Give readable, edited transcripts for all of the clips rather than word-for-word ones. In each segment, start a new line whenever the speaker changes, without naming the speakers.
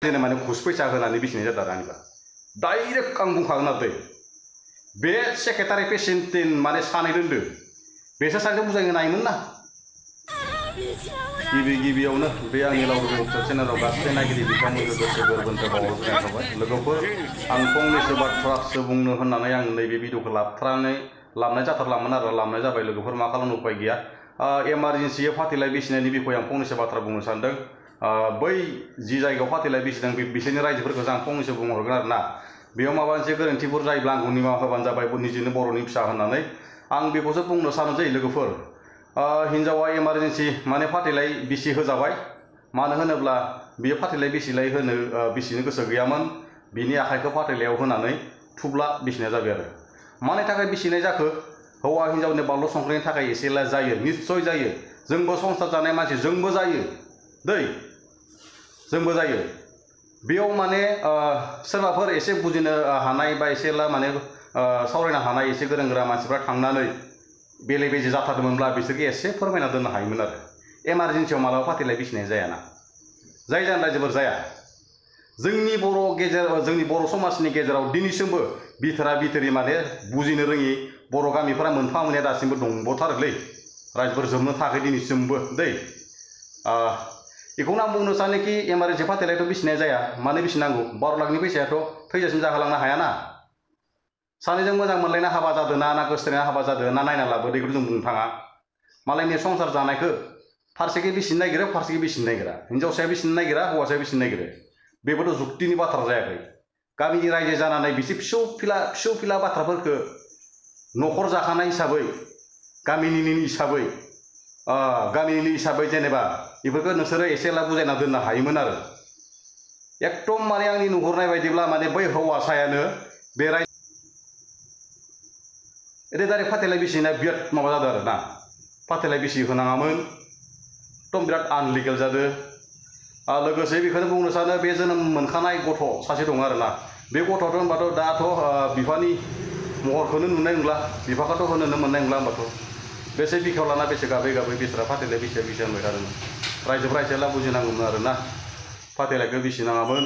जेने माने घुस फैसा होनानै बिसिनाय जादों आरो आंनिबा डाइरेक्ट आं बुंखागोन आरो बे सेक्रेटारि प्रेसिडेन्ट माने सानै दोनदो बेसोर सानैजों बुजायनो हायोमोन ना गिबियावनो बे आंनि लावरुं चेनेलाव गासै नायगिरि बिथांमोनखौ गोसो गोरबोनिफ्राय बावहरग्रोनाय थाबाय लोगोफोर आं फंनैसो बाथ्रासो बुंनो होननानै आं नैबे भिडिअखौ लाबनाय जाथारलामोन आरो लाबनाय जाबाय लोगोफोर मा खालामनो उपाय गैया इमारजेन्सियाव फाथैलाइ बिसिनायनि बिखय आं फंनैसो बाथ्रा बुंनो सानदों बै जि जायगायाव फाथैलाइ बिसिदों बिसोरनि रायजोफोरखौ आं फंनैसो बुंहरगोन आरो ना बेयाव माबा मोनसे गोरोन्थिफोर जायोब्ला आंखौ निमाहा होबानो जाबाय निजेनो बर'नि फिसा होननानै आं बेखौसो बुंनो सानो जे लोगोफोर हिन्जावा इमारजेन्सि माने फाथैलाइ बिसि होजाबाय मानो होनोब्ला बियो फाथैलाइ बिसिलाइ होनो बिसिनो गोसो गैयामोन बिनि आखाइखौ फाथैलाइयाव होनानै थुब्ला बिसिनाय जाबाय आरो मानि थाखाय बिसिनाय जाखो हौवा हिन्जावनि बानलु संख्रिनि थाखाय एसेला जायो निस्सय जायो जोंबो संसार जानाय मानसि जोंबो जायो दै जोंबो जायो बेयाव माने सोरबाफोर एसे बुजिनो हानाय बा एसेला माने सावरायनो हानाय एसे गोरों गोरा मानसिफ्रा थांनानै बेले बेजे जाथारदोंमोनब्ला बिसोरखौ एसे फोरमायना दोननो हायोमोन आरो इमारजेन्सियाव मालाबा फाथैलाइ बिसिनाय जायाना जाय रायजोफोर जाया जोंनि बर' समाजनि गेजेराव दिनैसिमबो बिथोरा बिथोरि माने बुजिनो रोङि बर' गामिफोरा मोनफा मोननै दासिमबो दंबावथारोलै रायजोफोर जोबनो थाखाय दिनैसिमबो दै बेखौनो आं बुंनो सानोखि इमारजेन्सि फाथैलाइथ' बिसिनाय जाया मानो बिसिनांगौ 12 लाखनि फैसायाथ' थैजासिम जाहोलांनो हायाना सानैजों मोजां मोनलायना हाबा जादों ना गोसोथोनाय हाबा जादों ना नायना लाबोदो बेखौ जों बुंनो थाङा मालायनि संसार जानायखौ फारसेखै बिसिनो नागिरो फारसेखै बिसिनो नागिरा हिन्जावसाया बिसिनो नागिरा हौवासाया बिसिनो नागिरो बेबोथ' जुक्तिनि बाथ्रा जायाखै गामिनि रायजो जानानै बिसोर फिसौ फिला बाथ्राफोरखौ न'खर जाखानाय हिसाबै गामिनिनो हिसाबै जेनेबा बेफोरखौ नोंसोरो एसेला बुजायना दोननो हायोमोन आरो एकदम माने आंनि नुहुरनाय बायदिब्ला माने बै हौवासायानो बे डाइरेक्ट फाथैलाइ बिसिनाय बिराद माबा जादों आरो ना फाथैलाइ बिसि होनाङामोन एकदम बिराद आनलिगेल जादों लोगोसे बेखौनो बुंनो सानो बे जोनोम मोनखानाय गथ' सासे दं आरो ना बे गथ'थ' होनबाथ' दाथ' बिफानि महरखौनो नुनाय नंला बिफाखौथ' होनोनो मोननाय नंला होनबाथ' बेसे बिखायाव लाना बेसे गाबै बिसोरा फाथैलाइ बिसिया होनबाय थादोंमोन रायजोफ्रा एसेला बुजिनांगौमोन आरो ना फाथैलाइखौ बिसि नाङामोन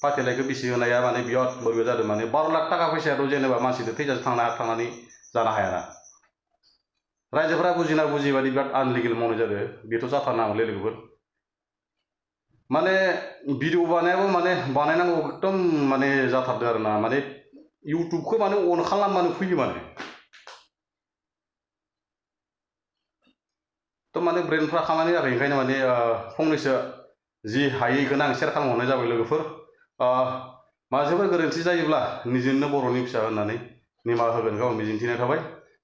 फाथैलाइखौ बिसि होनाया माने बिराद बोरैबा जादों माने 12 लाख थाखा फैसायाथ' जेनेबा मानसिजों थैजासे थांनानै जानो हायाना रायजोफ्रा बुजिबादि बिराद आनलिगेल मावनाय जादों बेथ' जाथारनांगौलै लोगोफोर माने भिडिअ बानायाबो माने बानायनांगौ एकदम माने जाथारदों आरो ना माने इउटुबखौ माने अन खालामबानो फैयो माने तो माने ब्रेनफ्रा खामानि जायाखै ओंखायनो माने फंनैसो जि हायो बेखौनो आं शेयार खालामहरनाय जाबाय लोगोफोर माबाफोर गोरोन्थि जायोब्ला निजेनो बर'नि फिसा होननानै निमाहा होगोनखौ आं मिजिंथिनाय थाबाय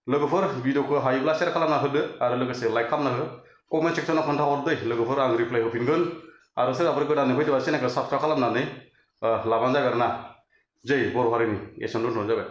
लोगोफोर भिडिअखौ हायोब्ला शेयार खालामना होदो आरो लोगोसे लाइक खालामना हो कमेन्ट सेक्सनाव खोन्थाहरदो लोगोफोर आं रिप्लाय होफिनगोन आरो सोरबाफोर गोदानै फैदोंबा चेनेलखौ साबस्क्राइब खालामनानै लाबानो जाबाय आरो ना जै बर' हारिनि एसेयावनो दोनथ'नाय जाबाय।